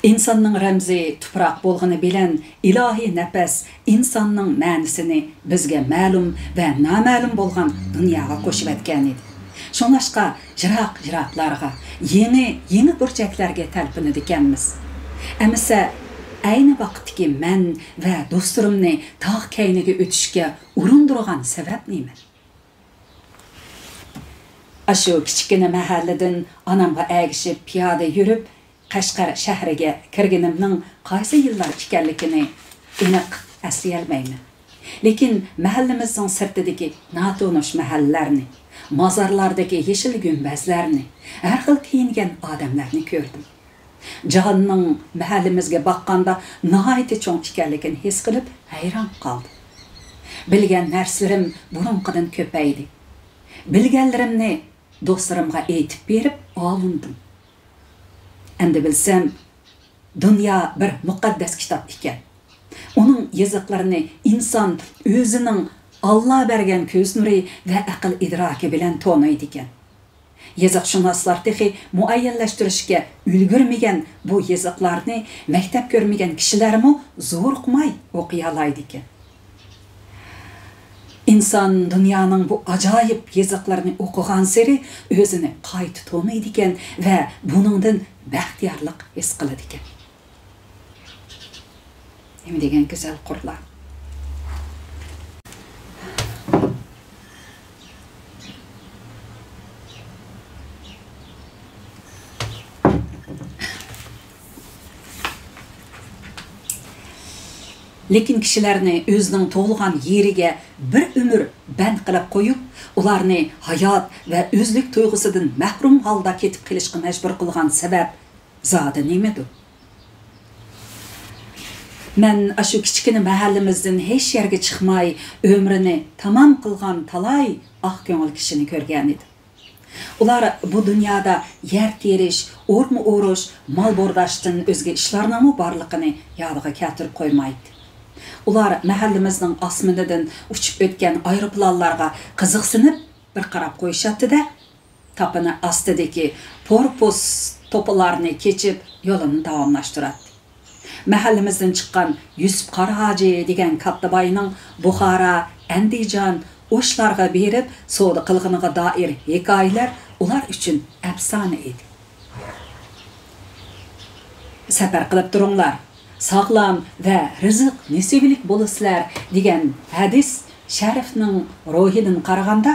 ئىنساننىڭ رەمزى تۇپراق بولغىنى بىلەن، ئىلاھىي نەپەس ئىنساننىڭ مەنىسىنى بىزگە مەلۇم ۋە نامەلۇم بولغان دۇنياغا قوشۇۋەتكەنىدى. شۇڭلاشقا يىراق-يىراقلارغا، يېڭى-يېڭى بۇرجەكلەرگە تەلپۈنىدىكەنمىز. ئەمىسە، ئەينى ۋاقىتتىكى مەن ۋە دوستلىرىمنى تاغ كەينىگە ئۆتۈشكە ئۇرۇندۇرغان سەۋەب نېمە؟ ئاشۇ كىچىككىنە مەھەللىدىن ئانامغا ئەگىشىپ پىيادە يۈرۈپ، قەشقەر شەھىرىگە كىرگىنىمنىڭ قايسى يىللار ئىكەنلىكىنى ئېنىق ئەسلىيەلمەيمەن. لېكىن مەھەللىمىزنىڭ سىرتىدىكى ناتونۇش مەھەللىلەرنى، مازارلاردىكى يېشىل گۈمبەزلەرنى، ھەر خىل كىيىنگەن ئادەملەرنى كۆردۈم. جاھاننىڭ مەھەللىمىزگە باققاندا ناھايىتى چوڭ ئىكەنلىكىنى ھېس قىلىپ ھەيران قالدىم. بىلگەن نەرسىلىرىم بۇرۇنقىدىن كۆپەيدى. بىلگەنلىرىمنى دوستلىرىمغا ئېيتىپ بېرىپ ئاۋۇندۇم. ئەمدى بىلسەم، دۇنيا بىر مۇقەددەس كىتاب ئىكەن. ئۇنىڭ يېزىقلىرىنى ئىنسان ئۆزىنىڭ ئاللا بەرگەن كۆز نۇرى ۋە ئەقىل ئىدراكى بىلەن تونۇيدىكەن. يېزىقشۇناسلار تېخى مۇئەييەنلەشتۈرۈشكە ئۈلگۈرمىگەن بۇ يېزىقلارنى مەكتەپ كۆرمىگەن كىشىلەرمۇ زورۇقماي ئوقۇيالايدىكەن. ئىنسان دۇنيانىڭ بۇ ئاجايىپ يېزىقلىرىنى ئوقۇغانسېرى ئۆزىنى قايتا تونۇيدىكەن ۋە بۇنىڭدىن بەختىيارلىق ھېس قىلىدىكەن. نېمە دېگەن گۈزەل قۇرلار. لېكىن كىشىلەرنى ئۆزىنىڭ تۇغۇلغان يېرىگە بىر ئۆمۈر بەند قىلىپ قويۇپ، ئۇلارنى ھايات ۋە ئۆزلۈك تۇيغۇسىدىن مەھرۇم ھالدا كېتىپ قېلىشقا مەجبۇر قىلغان سەۋەب زادى نېمىدۇ؟ مەن ئاشۇ كىچىككىنە مەھەللىمىزدىن ھېچ يەرگە چىقماي، ئۆمرىنى تامام قىلغان تالاي ئاق كۆڭۈل كىشىنى كۆرگەنىدىم. ئۇلار بۇ دۇنيادا يەر تېرىش، ئورما ئورۇش، مال بورداشتىن ئۆزگە ئىشلارنىڭمۇ بارلىقىنى يادىغا كەلتۈرۈپ قويمايتتى. ئۇلار مەھەللىمىزنىڭ ئاسمىنىدىن ئۇچۇپ ئۆتكەن ئايروپىلانلارغا قىزىقسىنىپ بىر قاراپ قويۇشاتتى-دە، تاپىنى ئاستىدىكى پورپۇس توپىلارنى كېچىپ يولىنى داۋاملاشتۇراتتى. مەھەللىمىزدىن چىققان يۈسۈپ قاراھاجى دېگەن كاتتىباينىڭ بۇخارا، ئەندىجان، ئوشلارغا بېرىپ سودا قىلغىنىغا دائىر ھېكايىلەر ئۇلار ئۈچۈن ئەپسانە ئىدى. سەپەر قىلىپ تۇرۇڭلار، ساغلام ۋە رىزىق نېسىۋىلىك بولىسىلەر دېگەن ھەدىس شەرىپنىڭ روھىدىن قارىغاندا،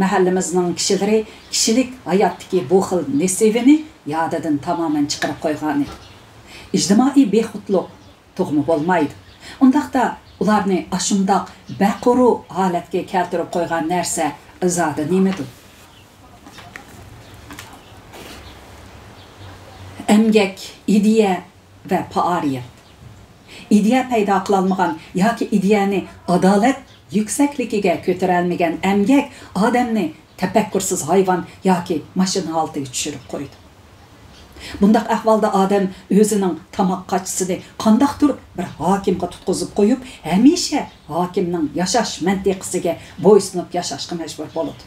مەھەللىمىزنىڭ كىشىلىرى كىشىلىك ھاياتتىكى بۇ خىل نېسىۋىنى يادىدىن تامامەن چىقىرىپ قويغانىدى. ئىجتىمائىي بىخۇدلۇق تۇغما بولمايدۇ. ئۇنداقتا ئۇلارنى ئاشۇنداق بەقۇرۇ ھالەتكە كەلتۈرۈپ قويغان نەرسە زادى نېمىدۇ؟ ئەمگەك، ئىدىيە ۋە پائارىيەت. ئىدىيە پەيدا قىلالمىغان ياكى ئىدىيەنى ئادالەت يۈكسەكلىكىگە كۆتۈرەلمىگەن ئەمگەك ئادەمنى تەپەككۇرسىز ھايۋان ياكى ماشىنا ھالىتىگە چۈشۈرۈپ قويىدۇ. بۇنداق ئەھۋالدا ئادەم ئۆزىنىڭ تاماق قاچىسىنى قانداقتۇر بىر ھاكىمغا تۇتقۇزۇپ قويۇپ، ھەمىشە ھاكىمنىڭ ياشاش مەنتىقىسىگە بويسۇنۇپ ياشاشقا مەجبۇر بولىدۇ.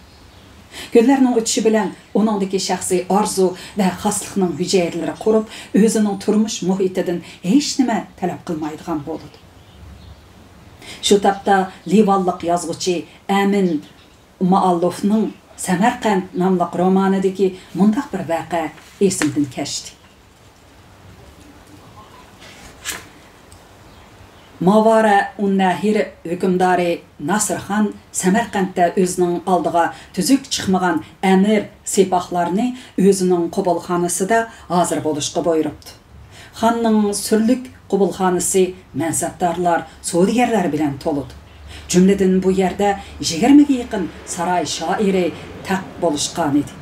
كۈنلەرنىڭ ئۆتۈشى بىلەن ئۇنىڭدىكى شەخسىي ئارزۇ ۋە خاسلىقنىڭ ھۈجەيرىلىرى قۇرۇپ، ئۆزىنىڭ تۇرمۇش مۇھىتىدىن ھېچنېمە تەلەپ قىلمايدىغان بولىدۇ. شۇ تاپتا لىۋانلىق يازغۇچى ئەمىن مائاللوفنىڭ سەمەرقەنت ناملىق رومانىدىكى مۇنداق بىر ۋەقە ئېسىمدىن كەچتى. ماۋارە ئۇننەھىر ھۆكۈمدارى ناسىرخان سەمەرقەنتتە ئۆزىنىڭ ئالدىغا تۈزۈك چىقمىغان ئەمىر سىپاھلارنى ئۆزىنىڭ قوبۇلخانىسىدا ھازىر بولۇشقا بۇيرۇپتۇ. خاننىڭ سۈرلۈك قوبۇلخانىسى مەنسەپدارلار، سودىگەرلەر بىلەن تولىدۇ. جۈملىدىن بۇ يەردە يىگىرمىگە يېقىن ساراي شائىرى تەق بولۇشقانىدى.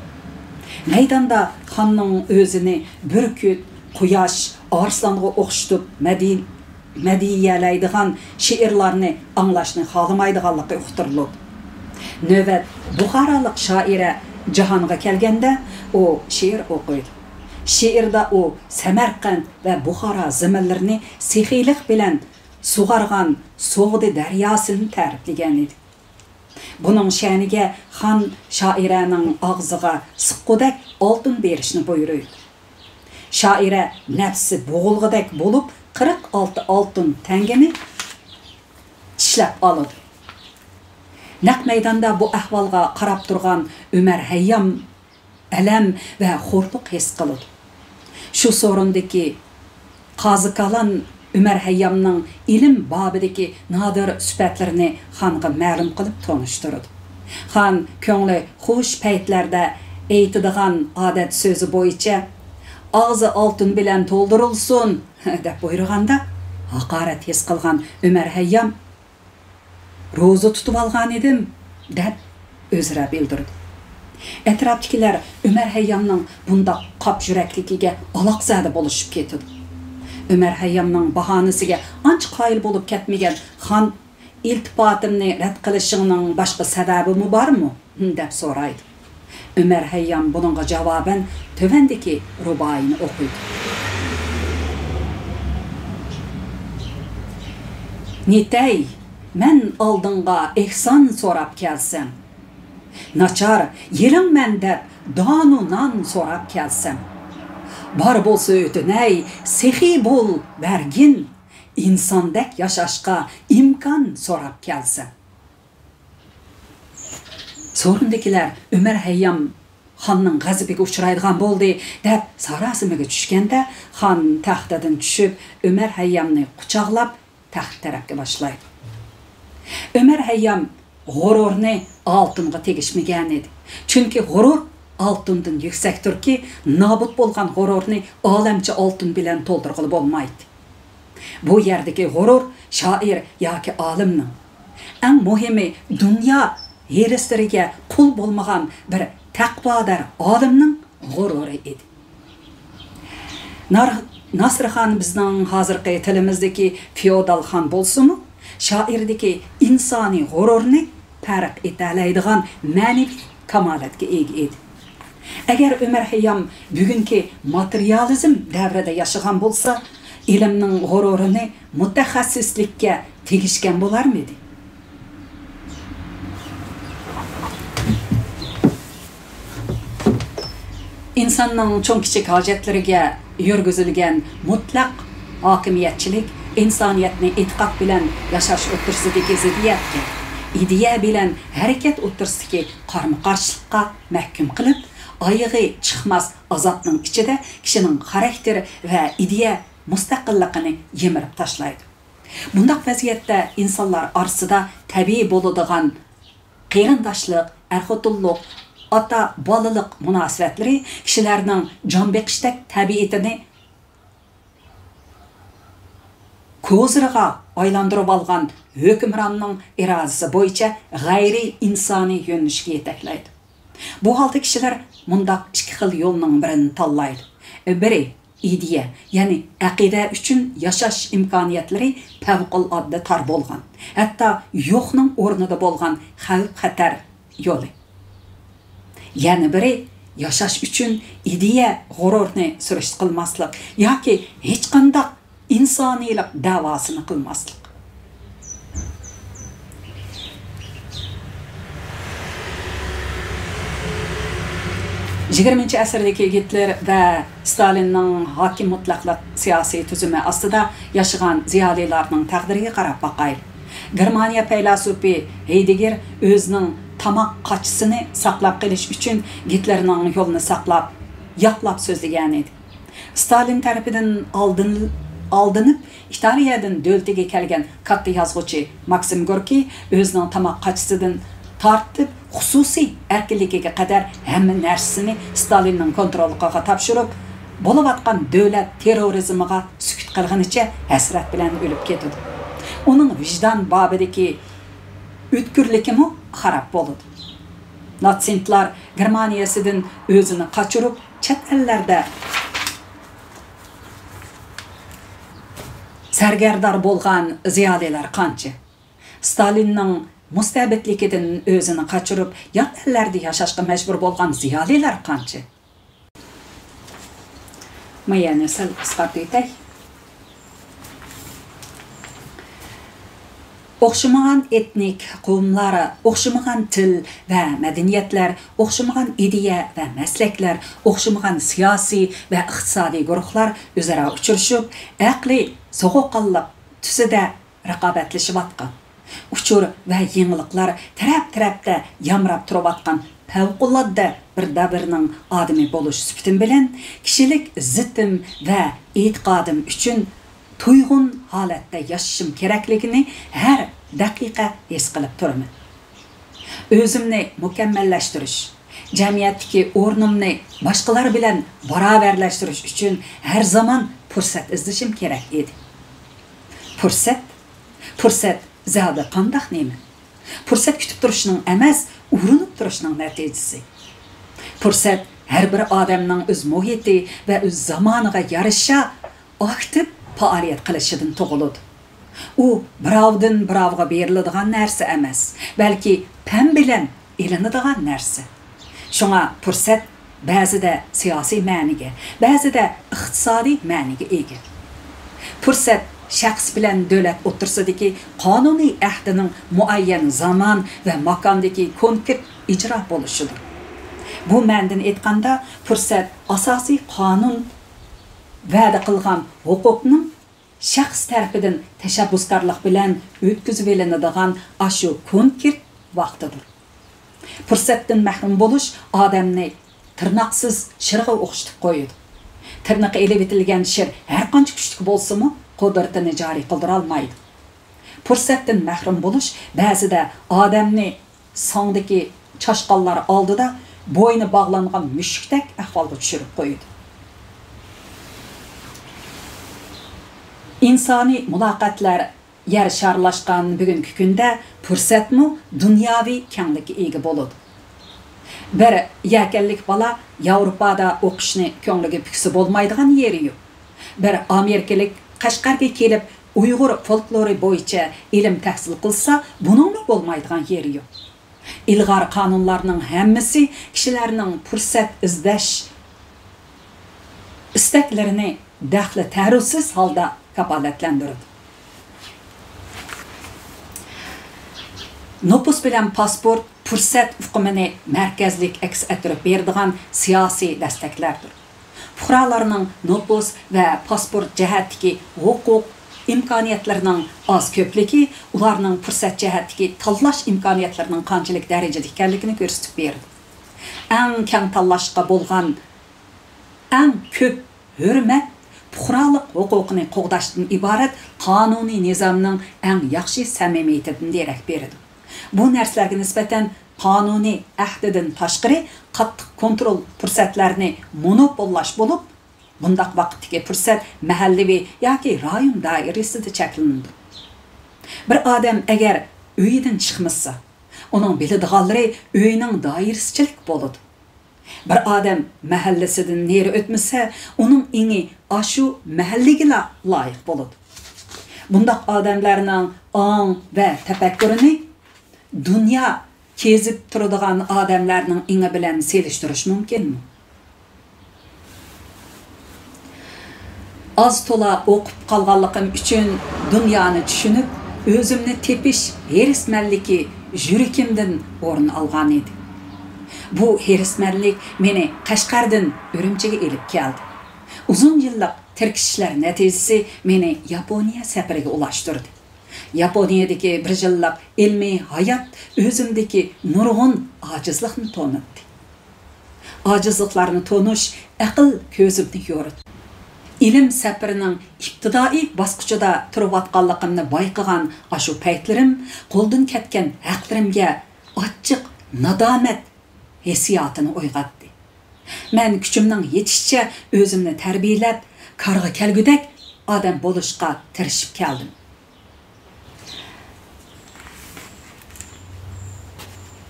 مەيداندا خاننىڭ ئۆزىنى بۈركۈت، قۇياش، ئارسلانغا ئوخشىتىپ مەدھىي-، مەدھىيەلەيدىغان شېئىرلارنى ئاڭلاشنى خالىمايدىغانلىقى ئۇقتۇرۇلىدۇ. نۆۋەت بۇخارالىق شائىرە جاھانغا كەلگەندە، ئۇ شېئىر ئوقۇيدۇ. شېئىردا ئۇ سەمەرقەنت ۋە بۇخارا زېمىنلىرىنى سېخىيلىق بىلەن سۇغارغان سوغدى دەرياسىنى تەرىپلىگەن ئىدى. بۇنىڭ شەنىگە خان شائىرەنىڭ ئاغزىغا سىققۇدەك ئالتۇن بېرىشنى بۇيرۇيدۇ. شائىرە نەپسى بوغۇلغۇدەك بولۇپ، قىرىق ئالتە ئالتۇن تەڭگىنى چىشلەپ ئالىدۇ. نەق مەيداندا بۇ ئەھۋالغا قاراپ تۇرغان ئۆمەر ھەييام ئەلەم ۋە خورلۇق ھېس قىلىدۇ. شۇ سورۇندىكى قازىكالان ئۆمەر ھەييامنىڭ ئىلىم بابىدىكى نادىر سۈپەتلىرىنى خانغا مەلۇم قىلىپ تونۇشتۇرىدۇ. خان كۆڭلى خۇش پەيتلەردە ئېيتىدىغان ئادەت سۆزى بويىچە، «ئاغزى ئالتۇن بىلەن تولدۇرۇلسۇن» دەپ بۇيرۇغاندا، ھاقارەت ھېس قىلغان ئۆمەر ھەييام، «روزا تۇتۇۋالغانىدىم» دەپ ئۆزرە بىلدۈرىدۇ. ئەتراپتىكىلەر ئۆمەر ھەييامنىڭ بۇنداق قاپ يۈرەكلىكىگە ئالاقزادە بولۇشۇپ كېتىدۇ. ئۆمەر ھەييامنىڭ باھانىسىگە ئانچە قايىل بولۇپ كەتمىگەن خان، «ئىلتىپاتىمنى رەت قىلىشىڭنىڭ باشقا سەۋەبىمۇ بارمۇ؟» دەپ سورايدۇ. ئۆمەر ھەييام بۇنىڭغا جاۋابەن تۆۋەندىكى رۇبائىينى ئوقۇيدۇ. نېتەي، مەن ئالدىڭغا ئېھسان سوراپ كەلسەم، ناچار، يېلىڭ مەن دەپ دانۇ نان سوراپ كەلسەم، بار بولسا ئۆتۈنەي، سېخىي بول، بەرگىن، ئىنساندەك ياشاشقا ئىمكان سوراپ كەلسەم. سورۇندىكىلەر ئۆمەر ھەييام خاننىڭ غەزىپىگە ئۇچرايدىغان بولدى دەپ ساراسىمىگە چۈشكەندە، خان تەختىدىن چۈشۈپ، ئۆمەر ھەييامنى قۇچاقلاپ، تەخت تەرەپكە باشلايدۇ. ئۆمەر ھەييام غۇرۇرنى ئالتۇنغا تېگىشمىگەنىدى. چۈنكى غۇرۇر ئالتۇندىن يۈكسەكتۇركى، نابۇت بولغان غۇرۇرنى ئالەمچە ئالتۇن بىلەن تولدۇرغىلى بولمايتتى. بۇ يەردىكى غۇرۇر شائىر ياكى ئالىمنىڭ، ئەڭ مۇھىمى دۇنيا ھېرىسلىرىگە قۇل بولمىغان بىر تەقۋادار ئالىمنىڭ غۇرۇرى ئىدى. نار-، ناسىرخان بىزنىڭ ھازىرقى تىلىمىزدىكى فېئودال خان بولسىمۇ، شائىردىكى ئىنسانىي غۇرۇرنى پەرق ئېتەلەيدىغان مەنىۋى كامالەتكە ئىگە ئىدى. ئەگەر ئۆمەر خەييام بۈگۈنكى ماتېرىيالىزم دەۋرىدە ياشىغان بولسا، ئىلىمنىڭ غۇرۇرىنى مۇتەخەسسىسلىككە تېگىشكەن بولارمىدى؟ ئىنساننىڭ چوڭ-كىچىك ھاجەتلىرىگە يۈرگۈزۈلگەن مۇتلەق ھاكىمىيەتچىلىك ئىنسانىيەتنى ئېتىقاد بىلەن ياشاش ئوتتۇرىسىدىكى زىددىيەتكە، ئىدىيە بىلەن ھەرىكەت ئوتتۇرىسىدىكى قارىمۇقارشىلىققا مەھكۇم قىلىپ، ئايىغى چىقماس ئازابنىڭ ئىچىدە كىشىنىڭ خاراكتېر ۋە ئىدىيە مۇستەقىللىقىنى يىمىرىپ تاشلايدۇ. بۇنداق ۋەزىيەتتە ئىنسانلار ئارىسىدا تەبىئىي بولىدىغان قېرىنداشلىق، ئەر-خوتۇنلۇق، ئاتا-بالىلىق مۇناسىۋەتلىرى كىشىلەرنىڭ جان بېقىشتەك تەبىئىتىنى كوزىرىغا ئايلاندۇرۇۋالغان ھۆكۈمراننىڭ ئىرادىسى بويىچە غەيرىي ئىنسانىي يۆنىلىشكە يېتەكلەيدۇ. بۇ ھالدا كىشىلەر مۇنداق ئىككى خىل يولنىڭ بىرىنى تاللايدۇ. بىرى، ئىدىيە، يەنى ئەقىدە ئۈچۈن ياشاش ئىمكانىيەتلىرى پەۋقۇلئاددە تار بولغان، ھەتتا يوقنىڭ ئورنىدا بولغان خەۋپ-خەتەر يولى. يەنە بىرى، ياشاش ئۈچۈن ئىدىيە غۇرۇرنى سۈرۈشتە قىلماسلىق ياكى ھېچقانداق ئىنسانىيلىق دەۋاسىنى قىلماسلىق. يىگىرمىنچى ئەسىردىكى گىتلېر ۋە ستالىننىڭ ھاكىم مۇتلەقلىق سىياسىي تۈزۈمى ئاستىدا ياشىغان زىيالىيلارنىڭ تەقدىرىگە قاراپ باقايلى. گېرمانىيە پەيلاسوپى ھېيدېگېر ئۆزىنىڭ تاماق قاچىسىنى ساقلاپ قېلىش ئۈچۈن گىتلېرنىڭ يولىنى ساقلاپ، ياقلاپ سۆزلىگەنىدى. ستالىن تەرىپىدىن ئالدىن-، ئالدىنىپ ئىتالىيەدىن دۆلىتىگە كەلگەن كاتتا يازغۇچى ماكسىم گوركىي ئۆزىنىڭ تاماق قاچىسىدىن تارتىپ خۇسۇسىي ئەركىنلىكىگە قەدەر ھەممە نەرسىسىنى ستالىننىڭ كونتروللۇقىغا تاپشۇرۇپ، بولۇۋاتقان دۆلەت تېررورىزمىغا سۈكۈت قىلغىنىچە ھەسرەت بىلەن ئۆلۈپ كېتىدۇ. ئۇنىڭ ۋىجدان بابىدىكى ئۆتكۈرلۈكىمۇ خاراب بولىدۇ. ناتسىستلار گېرمانىيەسىدىن ئۆزىنى قاچۇرۇپ، چەت ئەللەردە سەرگەردان بولغان زىيالىيلار قانچە؟ ستالىننىڭ مۇستەبىتلىكىدىن ئۆزىنى قاچۇرۇپ، يات ئەللەردە ياشاشقا مەجبۇر بولغان زىيالىيلار قانچە؟ مۇ يەرنى سەل قىسقارتىۋېتەي. ئوخشىمىغان ئېتنىك قوۋملار، ئوخشىمىغان تىل ۋە مەدەنىيەتلەر، ئوخشىمىغان ئىدىيە ۋە مەسلەكلەر، ئوخشىمىغان سىياسىي ۋە ئىقتىسادىي گۇرۇھلار ئۆزئارا ئۇچرىشىپ، ئەقلىي سوغۇققانلىق تۈسىدە رىقابەتلىشىۋاتقان، ئۇچۇر ۋە يېڭىلىقلار تەرەپ-تەرەپتە يامراپ تۇرۇۋاتقان پەۋقۇلئاددە بىر دەۋرنىڭ ئادىمى بولۇش سۈپىتىم بىلەن، كىشىلىك ئىززىتىم ۋە ئېتىقادىم ئۈچۈن تۇيغۇن ھالەتتە ياشىشىم كېرەكلىكىنى ھەر دەقىقە ھېس قىلىپ تۇرىمەن. ئۆزۈمنى مۇكەممەللەشتۈرۈش، جەمئىيەتتىكى ئورنۇمنى باشقىلار بىلەن باراۋەرلەشتۈرۈش ئۈچۈن ھەر زامان پۇرسەت ئىزدىشىم كېرەك ئىدى. پۇرسەت؟ پۇرسەت زادى قانداق نېمە؟ پۇرسەت كۈتۈپ تۇرۇشنىڭ ئەمەس، ئۇرۇنۇپ تۇرۇشنىڭ نەتىجىسى. پۇرسەت ھەر بىر ئادەمنىڭ ئۆز مۇھىتى ۋە ئۆز زامانىغا يارىشا ئاكتىپ پائالىيەت قىلىشىدىن تۇغۇلىدۇ. ئۇ بىراۋدىن بىراۋغا بېرىلىدىغان نەرسە ئەمەس، بەلكى پەم بىلەن ئېلىنىدىغان نەرسە. شۇڭا پۇرسەت بەزىدە سىياسىي مەنىگە، بەزىدە ئىقتىسادىي مەنىگە ئىگە. پۇرسەت شەخس بىلەن دۆلەت ئوتتۇرىسىدىكى قانۇنىي ئەھدىنىڭ مۇئەييەن زامان ۋە ماكاندىكى كونكرېت ئىجرا بولۇشىدۇر. بۇ مەنىدىن ئېيتقاندا، پۇرسەت ئاساسىي قانۇن ۋەدە قىلغان ھوقۇقنىڭ شەخس تەرىپىدىن تەشەببۇسكارلىق بىلەن ئۆتكۈزۈۋېلىنىدىغان ئاشۇ كونكرېت ۋاقتىدۇر. پۇرسەتتىن مەھرۇم بولۇش ئادەمنى تىرناقسىز شىرغا ئوخشىتىپ قويىدۇ. تىرنىقى ئېلىۋېتىلگەن شىر ھەرقانچە كۈچلۈك بولسىمۇ، قۇدرىتىنى جارى قىلدۇرالمايدۇ. پۇرسەتتىن مەھرۇم بولۇش بەزىدە ئادەمنى ساڭدىكى چاشقانلار ئالدىدا بوينى باغلانغان مۈشۈكتەك ئەھۋالغا چۈشۈرۈپ قويىدۇ. ئىنسانىي مۇلاقاتلار يەر شارلاشقان بۈگۈنكى كۈندە پۇرسەتمۇ دۇنياۋى كەڭلىككە ئىگە بولىدۇ. بىر يەكەنلىك بالا ياۋروپادا ئوقۇشنى كۆڭلىگە پۈكسە بولمايدىغان يېرى يوق. بىر ئامېرىكىلىك قەشقەرگە كېلىپ، ئۇيغۇر فولكلورى بويىچە ئىلىم تەھسىل قىلسا، بۇنىڭمۇ بولمايدىغان يېرى يوق. ئىلغار قانۇنلارنىڭ ھەممىسى كىشىلەرنىڭ پۇرسەت ئىزدەش ئىستەكلىرىنى دەخلى-تەرۇزسىز ھالدا كاپالەتلەندۈرىدۇ. نوپۇس بىلەن پاسپورت پۇرسەت ئۇقۇمىنى مەركەزلىك ئەكس ئەتتۈرۈپ بېرىدىغان سىياسىي دەستەكلەردۇر. پۇقرالارنىڭ نوپۇس ۋە پاسپورت جەھەتتىكى ھوقۇق ئىمكانىيەتلىرىنىڭ ئاز-كۆپلۈكى ئۇلارنىڭ پۇرسەت جەھەتتىكى تاللاش ئىمكانىيەتلىرىنىڭ قانچىلىك دەرىجىدە ئىكەنلىكىنى كۆرسىتىپ بېرىدۇ. ئەڭ كەڭ تاللاشقا بولغان، ئەڭ كۆپ ھۆرمەت پۇقرالىق ھوقۇقىنى قوغداشتىن ئىبارەت قانۇنىي نىزامنىڭ ئەڭ ياخشى سەمىمىيىتىدىن دېرەك بېرىدۇ. بۇ نەرسىلەرگە نىسبەتەن قانۇنىي ئەھدىدىن تاشقىرى قاتتىق كونترول پۇرسەتلەرنى مونوپوللاش بولۇپ، بۇنداق ۋاقىتتىكى پۇرسەت مەھەللىۋى ياكى رايون دائىرىسىدە چەكلىنىدۇ. بىر ئادەم ئەگەر ئۆيىدىن چىقمىسا، ئۇنىڭ بىلىدىغانلىرى ئۆينىڭ دائىرىسىچىلىك بولىدۇ. بىر ئادەم مەھەللىسىدىن نېرى ئۆتمىسە، ئۇنىڭ ئېڭى ئاشۇ مەھەللىگىلا لايىق بولىدۇ. بۇنداق ئادەملەرنىڭ ئاڭ ۋە تەپەككۇرىنى دۇنيا كېزىپ تۇرىدىغان ئادەملەرنىڭ ئېڭى بىلەن سېلىشتۇرۇش مۇمكىنمۇ؟ ئاز-تولا ئوقۇپ قالغانلىقىم ئۈچۈن دۇنيانى چۈشىنىپ، ئۆزۈمنى تېپىش ھېرىسمەنلىكى يۈرىكىمدىن ئورۇن ئالغان ئىدى. بۇ ھېرىسمەنلىك مېنى قەشقەردىن ئۈرۈمچىگە ئېلىپ كەلدى. ئۇزۇن يىللىق تىركىشىشلەر نەتىجىسى مېنى ياپونىيە سەپىرىگە ئۇلاشتۇردى. ياپونىيەدىكى بىر يىللىق ئىلمىي ھايات ئۆزۈمدىكى نۇرغۇن ئاجىزلىقنى تونۇتتى. ئاجىزلىقلارنى تونۇش ئەقىل كۆزۈمنى يورۇتتى. ئىلىم سەپىرىنىڭ ئىپتىدائىي باسقۇچىدا تۇرۇۋاتقانلىقىمنى بايقىغان ئاشۇ پەيتلىرىم قولدىن كەتكەن ھەقلىرىمگە ئاچچىق نادامەت ھېسسىياتىنى ئويغاتتى. مەن كۈچۈمنىڭ يېتىشىچە ئۆزۈمنى تەربىيەلەپ، كارغا كەلگۈدەك ئادەم بولۇشقا تىرىشىپ كەلدىم.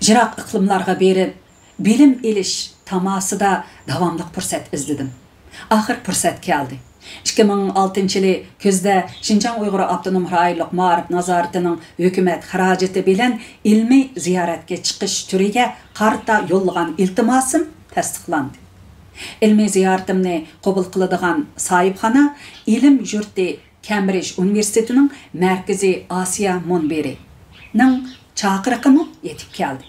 يىراق ئىقلىملارغا بېرىپ، بىلىم ئېلىش تاماسىدا داۋاملىق پۇرسەت ئىزدىدىم. ئاخىر پۇرسەت كەلدى. ئىككى مىڭ ئالتىنچى يىلى كۈزدە شىنجاڭ ئۇيغۇر ئاپتونوم رايونلۇق مائارىپ نازارىتىنىڭ ھۆكۈمەت خىراجىتى بىلەن ئىلمىي زىيارەتكە چىقىش تۈرىگە قارىتا يوللىغان ئىلتىماسىم تەستىقلاندى. ئىلمىي زىيارىتىمنى قوبۇل قىلىدىغان ساھىبخانا ئىلىم يۇرتى كەمبرىج ئۇنىۋېرسىتېتىنىڭ مەركىزىي ئاسىيا مۇنبىرىنىڭ چاقىرىقىمۇ يېتىپ كەلدى.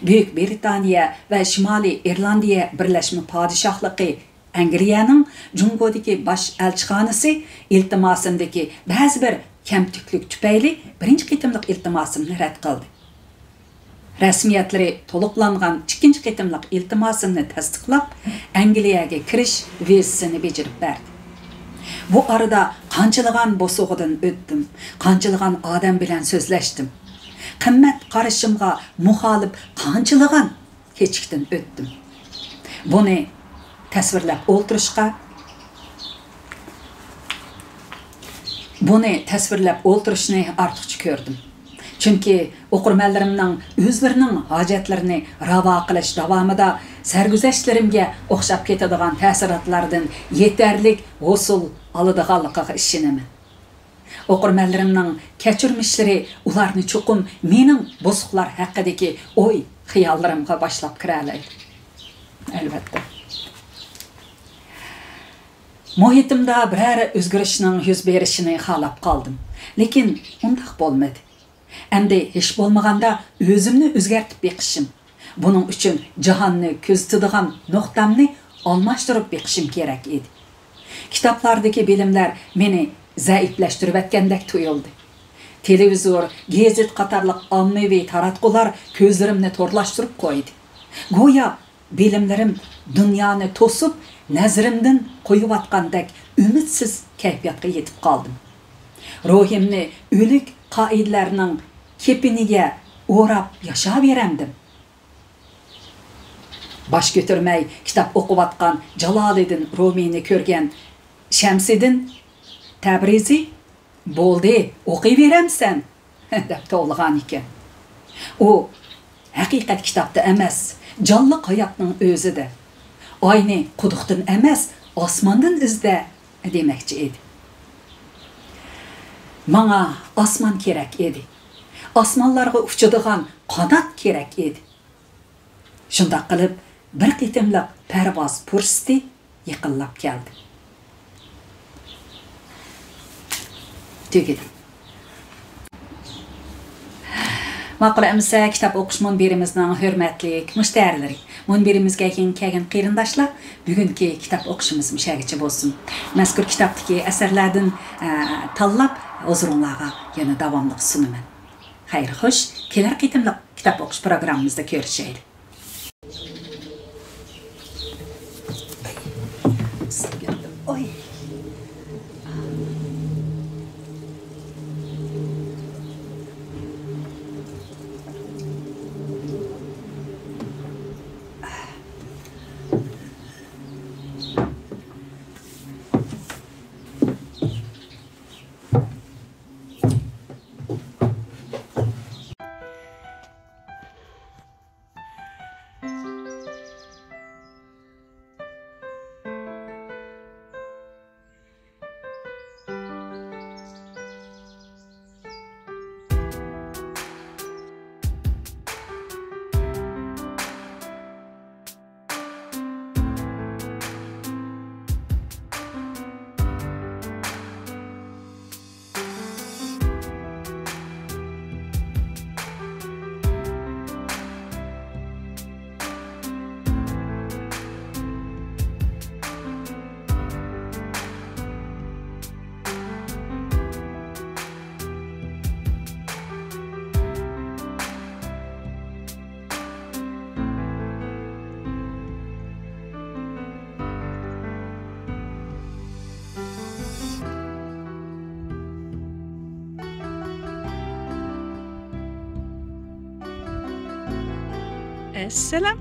بۈيۈك برىتانىيە ۋە شىمالىي ئىرلاندىيە بىرلەشمە پادىشاھلىقى ئەنگلىيەنىڭ جۇڭگودىكى باش ئەلچىخانىسى ئىلتىماسىمدىكى بەزى بىر كەمتۈكلۈك تۈپەيلى بىرىنچى قېتىملىق ئىلتىماسىمنى رەت قىلدى. رەسمىيەتلىرى تولۇقلانغان ئىككىنچى قېتىملىق ئىلتىماسىمنى تەستىقلاپ، ئەنگلىيەگە كىرىش ۋىزىسىنى بېجىرىپ بەردى. بۇ ئارىدا قانچىلىغان بوسۇغىدىن ئۆتتۈم، قانچىلىغان ئادەم بىلەن سۆزلەشتىم. قىممەت قارىشىمغا مۇخالىپ قانچىلىغان كېچىكتىن ئۆتتۈم. بۇنى تەسۋىرلەپ ئولتۇرۇشقا، بۇنى تەسۋىرلەپ ئولتۇرۇشنى ئارتۇقچە كۆردۈم. چۈنكى ئوقۇرمەنلىرىمنىڭ ئۆزلىرىنىڭ ھاجەتلىرىنى راۋا قىلىش داۋامىدا سەرگۈزەشتلىرىمگە ئوخشاپ كېتىدىغان تەسىراتلاردىن يېتەرلىك ھوسۇل ئالىدىغانلىقىغا ئىشىنىمەن. ئوقۇرمەنلىرىمنىڭ كەچۈرمىشلىرى ئۇلارنى چوقۇم مېنىڭ بوسۇغىلار ھەققىدىكى ئوي-خىياللىرىمغا باشلاپ كىرەلەيدۇ. ئەلۋەتتە. مۇھىتىمدا بىرەر ئۆزگىرىشنىڭ يۈز بېرىشىنى خالاپ قالدىم. لېكىن ئۇنداق بولمىدى. ئەمدى ھېچ بولمىغاندا ئۆزۈمنى ئۆزگەرتىپ بېقىشىم، بۇنىڭ ئۈچۈن جاھاننى كۆزىتىدىغان نۇقتامنى ئالماشتۇرۇپ بېقىشىم كېرەك ئىدى. كىتابلاردىكى بىلىملەر مېنى زەئىپلەشتۈرۈۋەتكەندەك تۇيۇلدى. تېلېۋىزور، گېزىت قاتارلىق ئاممىۋى تاراتقۇلار كۆزلىرىمنى تورلاشتۇرۇپ قويدى. گويا بىلىملىرىم دۇنيانى توسۇپ، نەزىرىمدىن قويۇۋاتقاندەك ئۈمىدسىز كەيپىياتقا يېتىپ قالدىم. روھىمنى ئۆلۈك قائىدىلەرنىڭ كېپىنىگە ئوراپ ياشاۋېرەمدىم. باش كۆتۈرمەي كىتاب ئوقۇۋاتقان جالالىدىن رومىنى كۆرگەن شەمسىدىن تەبرىزى، «بولدى، ئوقۇيۋېرەمسەن؟» دەپ توۋلىغان ئىكەن. ئۇ ھەقىقەت كىتابتا ئەمەس، جانلىق ھاياتنىڭ ئۆزىدە. «ئاينى قۇدۇقتىن ئەمەس، ئاسماندىن ئىزدە» دېمەكچى ئىدى. ماڭا ئاسمان كېرەك ئىدى. ئاسمانلارغا ئۇچىدىغان قانات كېرەك ئىدى. شۇنداق قىلىپ، بىر قېتىملىق پەرۋاز پۇرسىتى يېقىنلاپ كەلدى. تۈگىدى. ماقۇل ئەمىسە، كىتاب ئوقۇش مۇنبىرىمىزنىڭ ھۆرمەتلىك مۇشتەرىلىرى، مۇنبىرىمىزگە يېڭى كەلگەن قېرىنداشلار، بۈگۈنكى كىتاب ئوقۇشىمىز مۇشۇ يەرگىچە بولسۇن. مەزكۇر كىتابتىكى ئەسەرلەردىن، ئە، تاللاپ ھۇزۇرۇڭلارغا يەنە داۋاملىق سۇنىمەن. خەير خوش، كېلەر قېتىملىق كىتاب ئوقۇش پروگراممىمىزدا كۆرۈشەيلى. ئوي. ئەسسالام.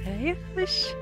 ھەي، خوش.